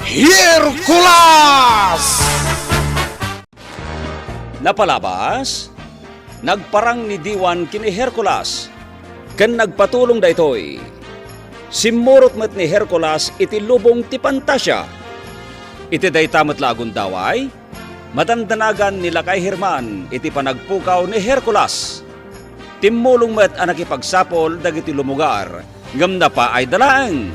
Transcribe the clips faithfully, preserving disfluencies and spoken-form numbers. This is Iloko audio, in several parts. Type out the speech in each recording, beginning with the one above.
Hercules! Napalabas, nagparang ni Diwan ken ni Hercules, ken nagpatulong daytoy. Simmurot met ni Hercules iti lubong ti Pantasia. Iti dayta met la a gundaway, madandanagan ni Lakay Herman iti panagpukaw ni Hercules. Timmulong met a nakipagsapul dagiti lumugar, ngem napaayda laeng.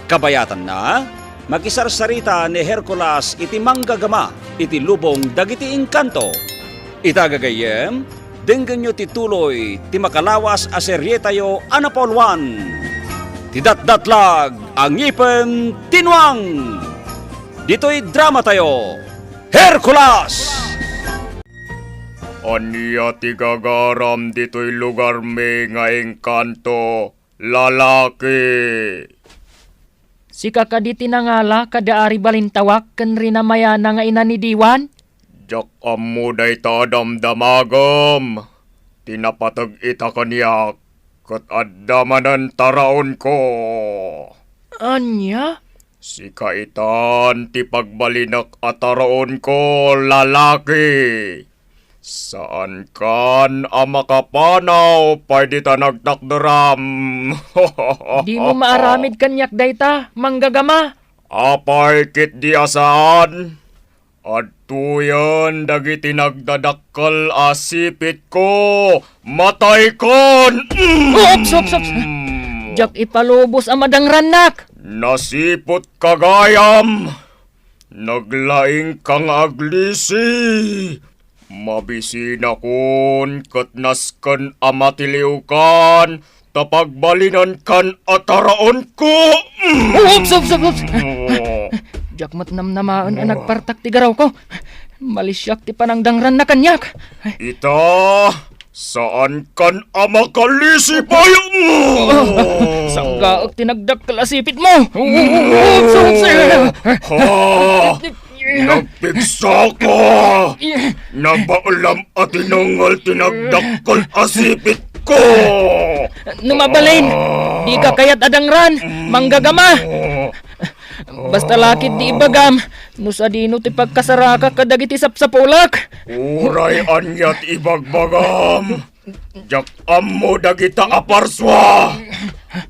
Kabayatanna, makisarsarita ni Hercules iti manggagama iti lubong dagiti engkanto. Ita gagayyem, denggenyo ti tuloy ti makalawas a serietayo a napauluan, ti Datdatlag a Ngipen ti Nuang. Ditoy dramatayo, Hercules! Ania ti gagaram ditoy lugarmi nga engkanto, lalaki? Sika kadi ti nangala kada Ari Balintawak ken Rina Mayana nga ina ni Diwan? Diak ammo dayta a damdamagem. Ti napateg ita kaniak, ket adda manen taraonko. Ania? Sika itan ti pagbalinek a taraonko, lalaki. Saankan a makapanaw pay dita nagtakderam. Dimo maaramid kaniak dayta, manggagama. Apay ketdi a saan? Adtoyen dagiti nagdadakkel a sipitko. Mataykan! Ups, ups, ups! Mm. Diak ipalubos a madangrannak! Nasiputka gayam! Naglaingka nga aglisi! Mabisinakon ket nasken a matiliwkan ta pagbalinankan a taraonko! Ups, ups, ups, ups! Diak met namnamaen a nagpartak ti garawko. Malisiak ti panangdangranna kaniak. Ita, saankan a makalisi pay! Sanggaek ti nagdakkel a sipitmo! Ups, ups, ups! Ha? Nagpigsaka! Nabaelam a tinengngel ti nagdakkel a sipitko! No mabalin, dika kayat a dangran, manggagama! Basta la ketdi ibagam, no sadino ti pagkasarakak kadagiti sapsapulek. Uray ania ti ibagbagam, diak ammo dagita a parsua.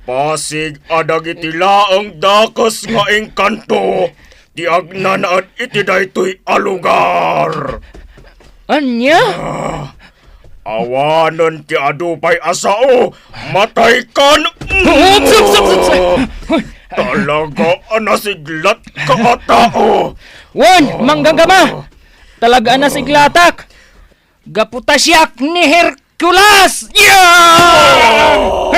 Pasig a dagiti laeng dakes nga engkanto ti agnanaed iti daytoy a lugar. Ania? Ah, awanen ti adu pay a sao, mataykan! Ups, ups, ups, ups. Talaga a nasiglatka a tao! Wen, manggagama! Talaga a nasiglatak! Gapu ta siak ni Hercules! Yeah!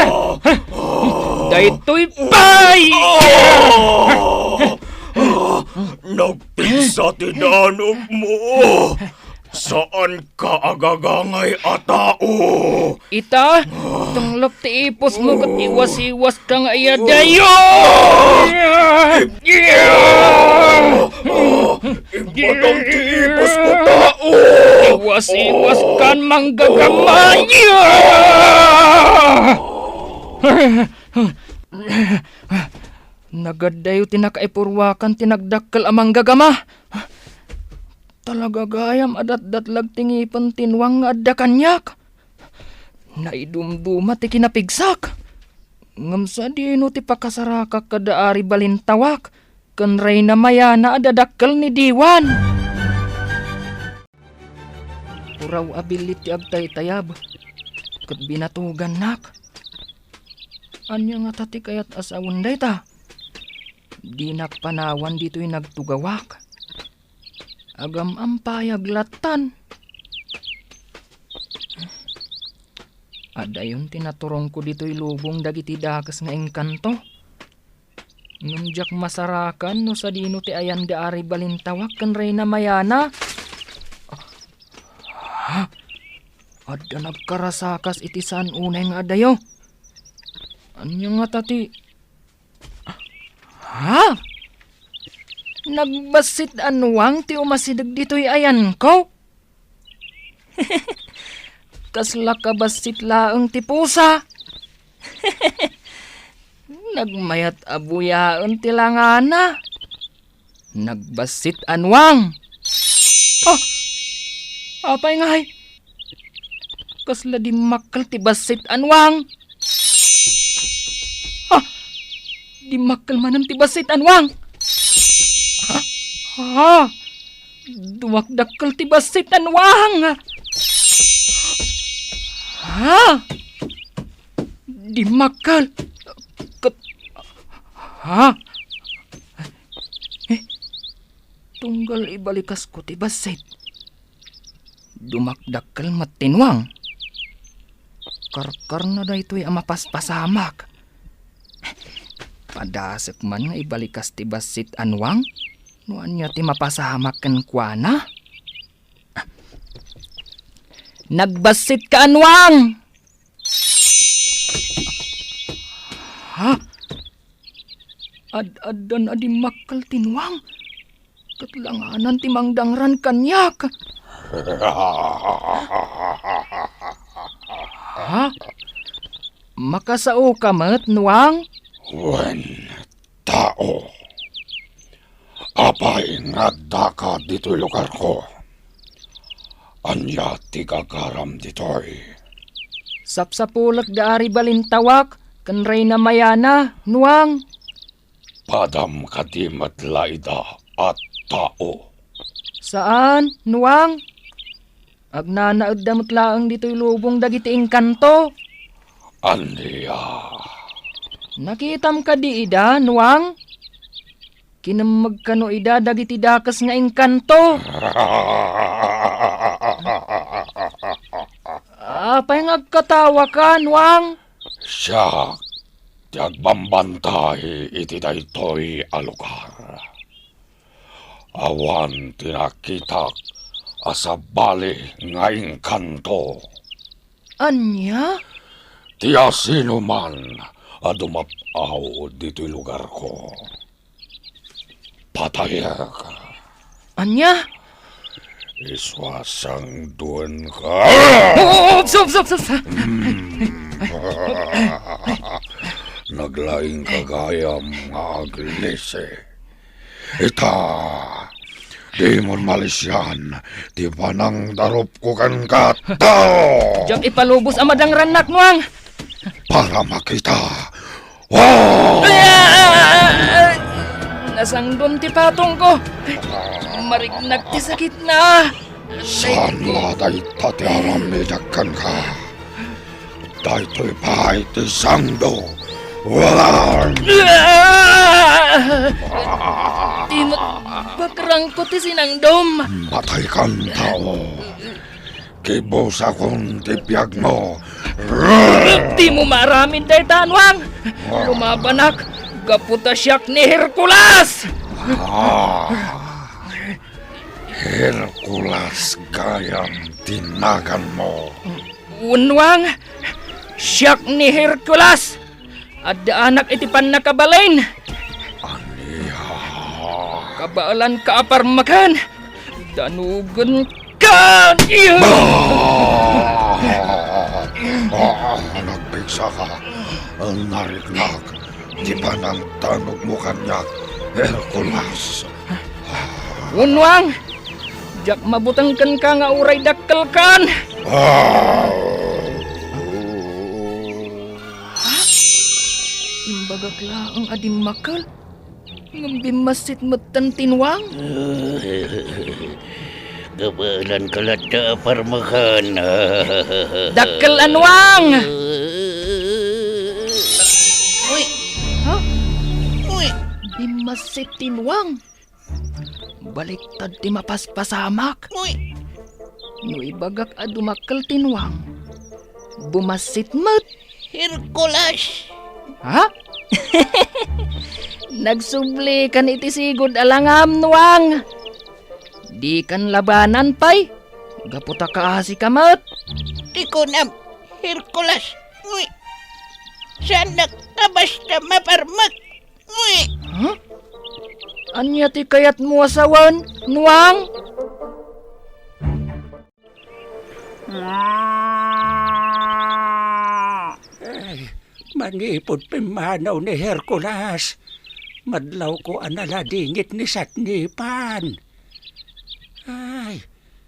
Daytoy pay! Nagpigsa ti danummo! Saanka a gagangay a tao! Ita, tunglok ti ipusmo ket iwasiwaska nga iyadayo! Imbatang ti ipusko, tao! Iwasiwaskan, manggagama! Nagaddayo ti nakaipurwakan ti nagdakkel a manggagama. Talaga gayam a datdatlag ti ngipen ti nuang nga adda kaniak. Naidumduma ti kinapigsak. Ngem sadino ti pakasarakak kada Ari Balintawak ken Reyna Mayana a dadakkel ni Diwan. Puraw a billit ti agtaytayab ket binatugannak. Ania ngata ti kayat a sawen dayta? Dinak panawan ditoy nagtugawak. Agam-ampayag lattan. Adayon ti naturongko ditoy lubong dagiti dakes nga engkanto. Ngem diak masarakan no sadino ti ayan da Ari Balintawak ken Reyna Mayana. Ha? Adda nagkarasakas iti saan unay nga adayo. Ania ngata ti Ha? Nagbassit a nuang ti umasideg ditoy ayanko? Kasla kabassit laeng ti pusa. Nagmayat a buyaen ti langana. Nagbassit a nuang. Ah! Apay ngay? Kasla dimmakkel ti bassit a nuang. Ah! Dimmakkel manen ti bassit a nuang. Ah! Dumakdakkel ti bassit a nuang. Ah! Dimmakkel. Ket, ah! Eh, tunggal ibalikasko ti bassit, dumakdakkel met ti nuang. Karkarna daytoy a mapaspasamak. Padasek man nga ibalikas ti bassit a nuang no ania ti mapasamak kenkuana. Nagbassit ka a nuang! Ha? Ad-addan a dimmakkel ti nuang, ket langanan ti mangdangran kaniak. Ha? Makasaoka met, nuang? Wen, tao. Apay nga addaka ditoy lugarko? Ania ti gagaram ditoy? Sapsapulek da Ari Balintawak ken Reyna Mayana, nuang. Padam kadi met la ida a tao? Saan, nuang. Agnanaedda met laeng ditoy lubong dagiti engkanto. Ania? Nakitam kadi ida, nuang? Kinemmeg kano ida dagiti dakes nga engkanto. Apay nga agkatawaka, nuang? Siak ti agbambantay iti daytoy a lugar. Awan ti nakitak a sabali nga engkanto. Ania? Ti asinoman a dumap-aw ditoy lugarko, patayek. Ania? Isu a sangdoenka. Oh, oh, oh, stop, stop, stop, stop. Mm. Naglaingka gayam nga aglisi. Ita, dimon malisian ti panangdarupko kenka, tao! Diak ipalubos a madangrannak, nuang! Para makita. Wow! Ah! Nasangdon ti patongko. Mariknak ti sakitna. Saan nga dayta ti aramidek kenka? Daytoy pay ti sangdo. Wow! Ah! Ti met bakrangko ti sinangdom. Mataykan, tao. Kibusakon ti biagmo. Dimo maaramid dayta, nuang. Lumabanak gapu ta siak ni Hercules. Ah, Hercules gayam ti naganmo. Wen, nuang, siak ni Hercules. Adda anak iti pannakabalin. Ania? Kabaelanka a parmeken. Danogenka. Ah! Ah, nagpigsaka. Nariknak ti panangdanogmo kaniak, Hercules. Wen, nuang, diak mabuteng kenka nga uray dakkelkan. Ah! Ha? Imbagak laeng a dimmakkel, ngem bimmassit metten ti nuang. Kabaelanka latta a parmeken. Dakkel a nuang! Uy! Ha? Uy! Bimmassit ti nuang. Baliktad ti mapaspasamak. Uy! No ibagak a dumakkel ti nuang, bumassit met. Hercules! Ha? Nagsublikan iti sigud a langam, nuang. Dikan labanan pay, gapu ta kaasika met. Ti kunam, Hercules, uy, saannak a basta maparmek. Uy! Huh? Ania ti kayatmo a sawen, nuang? Ay, manipud pimmanaw ni Hercules. Madlawko a naladingit ni Satnipan. Ay,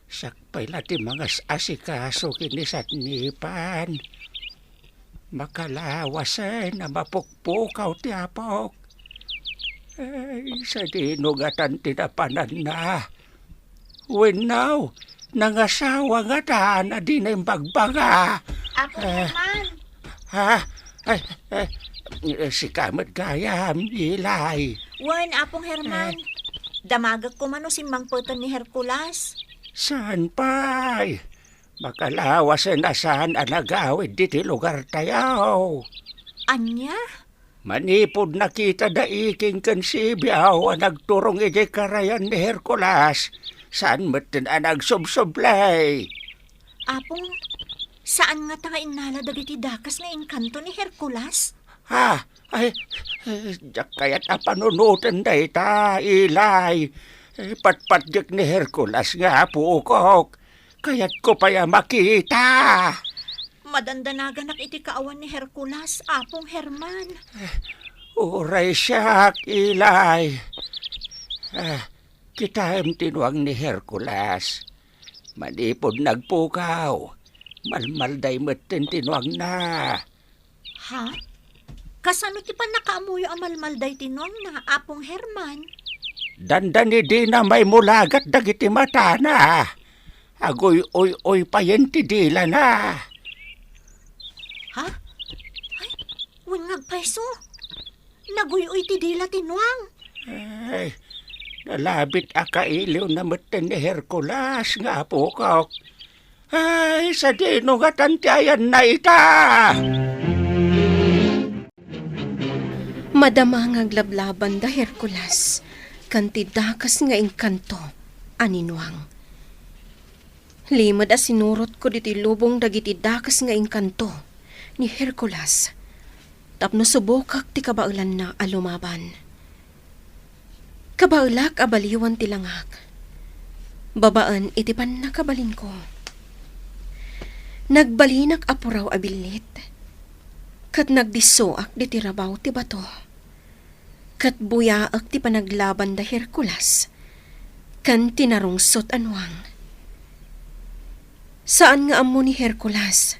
siak pay la ti mangas-asikaso ken ni Satnipan. Makalawasen a mapukpukaw ti apok. Ay, sadino ngatan ti napananna? Wenno, nangasawa ngatan a dina imbagbaga. Apo Eh. Herman. Ha? Ay, ay, sika met gayam, Ilay. Wen, Apong Herman. Eh. Damagek koma no simmangpeten ni Hercules. Saan pay? Makalawasen a saan a nagawid ditoy lugartayo. Ania? Manipud nakitada iking ken sibiaw a nagturong idiay karayan ni Hercules, saan metten a nagsubsubli. Apong, saan ngata nga innala dagiti dakes nga inkanto ni Hercules? Ha? Ay, eh, diak kayat a panunoten dayta, Ilay. Eh, patpatgek ni Hercules nga apokok. Kayatko pay a makita. Madandanaganak iti kaawan ni Hercules, Apong Herman. Uray siak, Ilay. Ah, kitaem ti nuang ni Hercules. Manipud nagpukaw, malmalday metten ti nuangna. Ha? Kasano ti pannakaamoyo a malmalday ti nuangna, Apong Herman? Dandani dina maimulagat dagiti matana. Aguy-uy-uy payen ti dilana. Ha? Ay, wen nga agpayso. Naguy-uy ti dila ti nuang. Ay, nalabit a kailiwna metten ni Hercules nga apokok. Ay, sadino ngatan ti ayanna ita? Madama nga aglablabanda Hercules ken ti dakes nga inkanto a ni nuang. Limed a sinurotko ditoy lubong dagiti dakes nga inkanto ni Hercules tapno subokak ti kabaelanna a lumaban. Kabaelak a baliwan ti langak babaen iti pannakabalinko. Nagbalinak a puraw a billit, ket nagdissoak ditoy rabaw ti bato. Ket buyaek ti panaglabanda Hercules ken ti narungsot a nuang. Saan nga ammo ni Hercules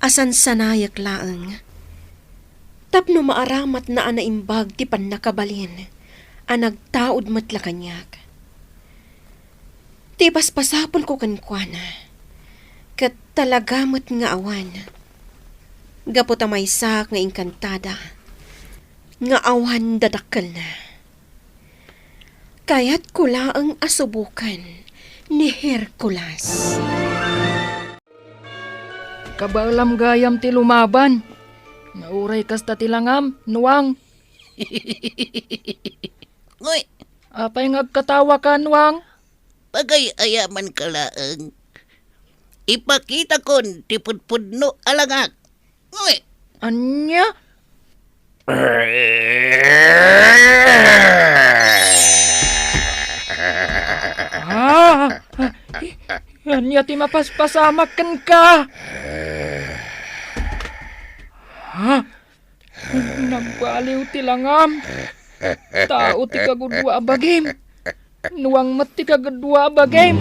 a sansanayek laeng tapno maaramatna a naimbag ti pannakabalin a nagtaud met la kaniak. Ti paspasapulko kenkuana, ket talaga met nga awan, gapu ta maysaak nga inkantada nga awan dadakkelna. Kayatko laeng a suboken ni Hercules. Kabaelam gayam ti lumaban. Nga uray kasta ti langam, nuang. Ngoy. Apay nga agkatawaka, nuang? Pagay-ayamanka laeng. Ipakitakon ti pudpudno a langak. Ngoy. Ania? Ah, ania ti mapaspasamak kenka? Ha? Nagbaliw ti langam. Tao ti kagudua a bagim. Nuang met ti kagudua a bagim.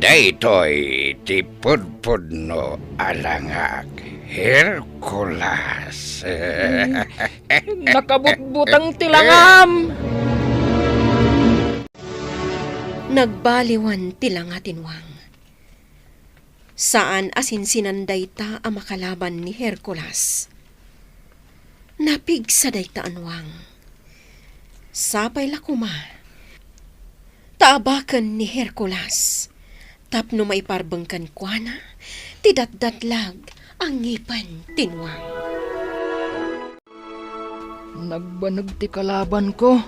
Daytoy ti pudpudno a langak, Hercules. Nakabutbuteng ti langam. Nagbaliwan ti langa ti nuang. Saan a sinsinan dayta a makalaban ni Hercules. Napigsa dayta a nuang. Sapay la koma ta abaken ni Hercules tapno maiparbeng kenkuana ti datdatlag a ngipen ti nuang. Nagbaneg ti kalabanko.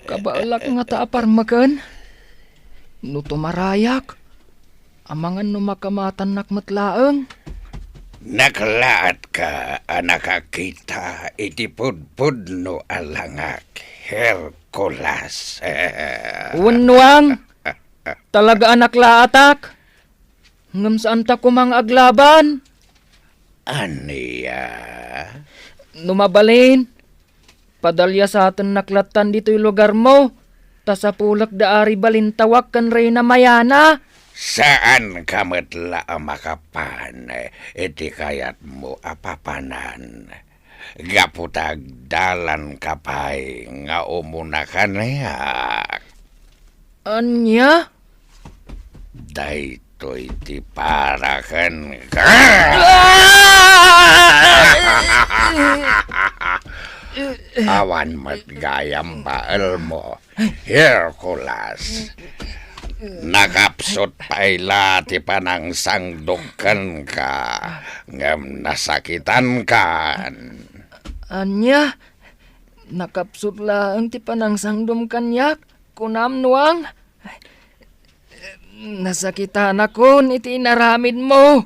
Kabaelak ngata a parmeken. No tumarayak, amangan no makamatannak met laeng. Naklaatka a nakakita iti pudpudno a langak, Hercules. Wen, nuang, talaga a naklaatak. Ngem saanta koma nga aglaban. Ania? No mabalin, Padaliasatennak lattan ditoy lugarmo, ta sapulek da Ari Balintawak ken Reyna Mayana. Saanka met la a makapan iti kayatmo a papanan, gapu ta agdalanka pay nga umuna kaniak. Ania? Daytoy ti para kenka. Awan met gayam baelmo, Hercules. Nakapsut pay la ti panangsangdok kenka, ngem nasakitankan. Ania? Nakapsut laeng ti panangsangdom kaniak, kunam, Nuang? Nasakitanakon iti inaramidmo.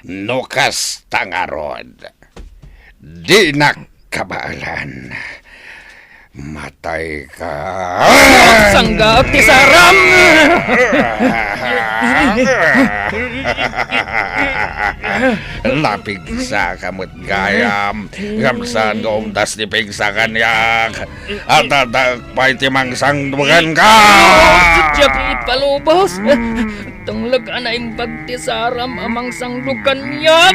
No kasta ngarud, dinak kabaelan. Matayka. Sanggaak ti saram! Napigsaka met gayam, ngem saan nga umdas ti pigsa kaniak. Adadaek pay ti mangsangdom kenka. Diak ipalubos. Tungleg a naimbag ti saram a mangsangdom kaniak.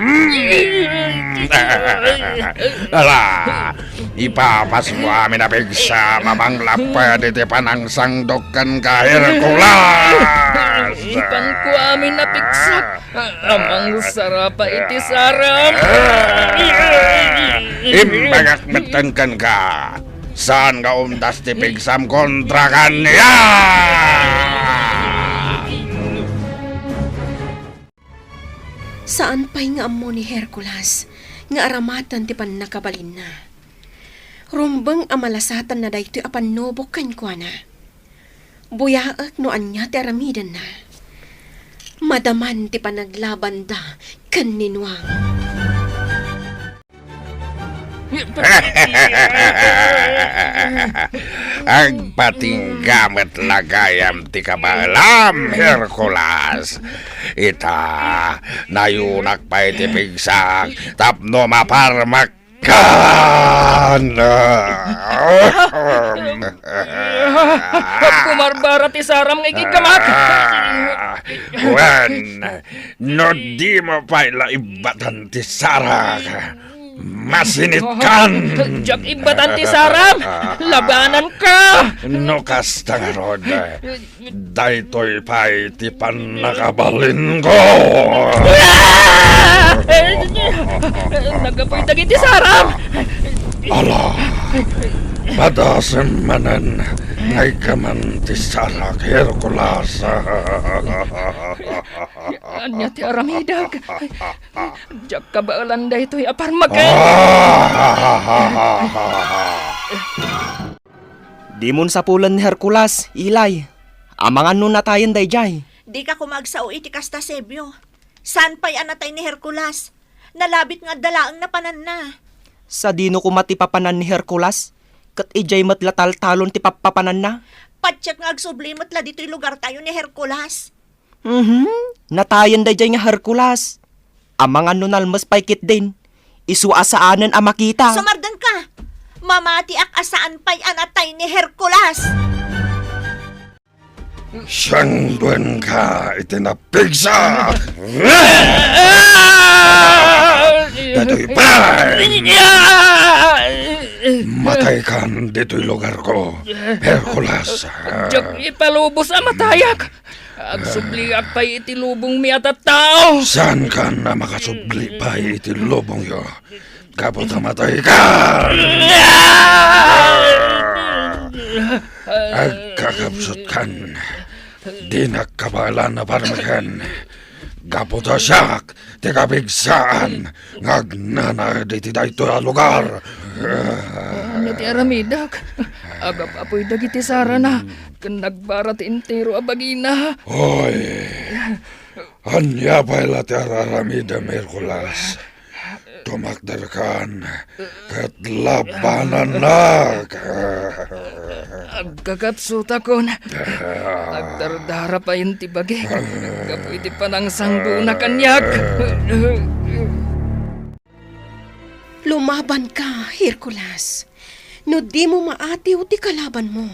Ala, ipapasmo amin a pigsa, mamanglapped iti panangsangdom kenka, Hercules. Ipanko amin a pigsa. Amang sarapa iti saram. Imbagak metten kenka, saan nga umdas ti pigsam kontra kaniak. Saan pay nga ammo ni Hercules nga aramaten ti pannakabalinna. Rumbeng a malasatanna daytoy a pannubok kenkuana. Buyaek no ania ti aramidenna. Madaman ti panaglabanda ken ni Nuang. Agpatingga met la gayam ti kabaelam, Hercules. Ita, nayunak pay ti pigsak tapno maparmek kan. Bumarbara ti saram nga igiggamak. Ah, wen, no dimo pay la ibbatan ti sarak, masinitkan. Diak ibbatan ti saram. Labananka. No kasta ngarud, daytoy pay ti pannakabalinko. Ah! Naggapuy dagiti saram. Ala, padasem manen nga iggaman ti sarak, Hercules. Ania ti aramidek? Diak kabaelan daytoy a parmeken. Dimon sapulen ni Hercules, Ilay. Amangan no natayen daydiay. Dika koma agsao iti kasta, Sebio. Saan pay a natay ni Hercules. Nalabit nga adda laeng napananna. Sadino koma ti papanan ni Hercules? Ket idiay met la taltalon ti pappapananna? Patiek nga agsubli met la ditoy lugartayo ni Hercules. Mhm. Natayen daydiay nga Hercules. Amangan no nalmes pay ketdin, isu a saanen a makita. Sumardenka! Mamatiak a saan pay a natay ni Hercules! Sangduenka iti napigsa! Daytoy pay! Mataykan ditoy lugarko, Hercules! Diak ipalubos a matayak! Agsubliak pay iti lubongmi a tattao. Saankan a makasubli pay iti lubongyo? Gapu ta mataykan! Agkakabsutkan. Dinak kabaelan a parmeken. Gapu ta siak ti kapigsaan nga agnanaed iti daytoy a lugar. Ania ti aramidek? Agap-apoy dagiti sarana, ken nagbara ti entero a bagina. Oy, ania pay la ti ar-aramidem, Hercules? Tumakderkan, ket labanannak. Agkakapsutakon. Agdardara payen ti bagik gapu iti panangsangdona kaniak. Lumabanka, Hercules. No dimo maatiw ti kalabanmo,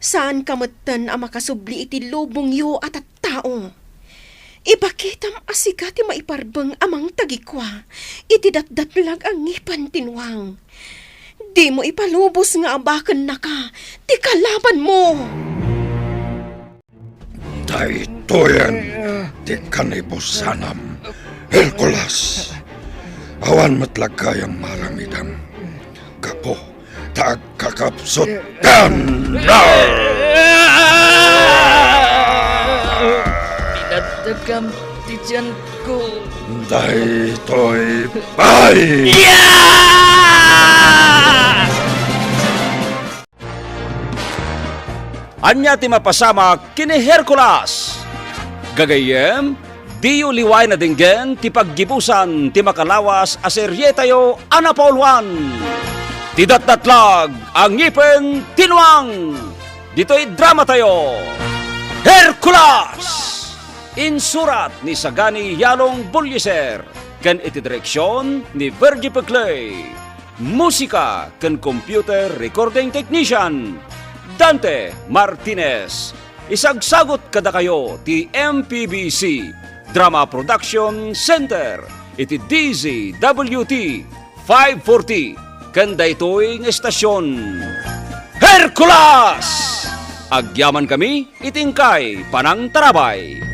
saanka metten a makasubli iti lubongyo a tattao. Ipakitam a sika ti maiparbeng a mangtagikua iti datdatlag a ngipen ti nuang. Dimo ipalubos nga abakennaka ti kalabanmo. Daytoyen ti kanibusanam, Hercules. Awan met la gayam maaramidem. Gapu ta agkakapsutkan. Pinatagam ti tiyanko. Daytoy pay. Ania ti mapasamak ken ni Hercules? Gagayyem, diyo liwayen a denggen ti paggibusan ti makalawas a serietayo a napauluan, ti Datdatlag a Ngipen ti Nuang. Ditoy dramatayo, Hercules! Insurat ni Sagani Yalong Bullieser ken iti direksion ni Virgie Peclay. Musika ken computer recording technician, Dante Martinez. Isagsagut kadakayo ti M P B C Drama Production Center iti D Z W T five forty ken daytoy nga estasion. Hercules! Agyamankami iti inkay panangtarabay.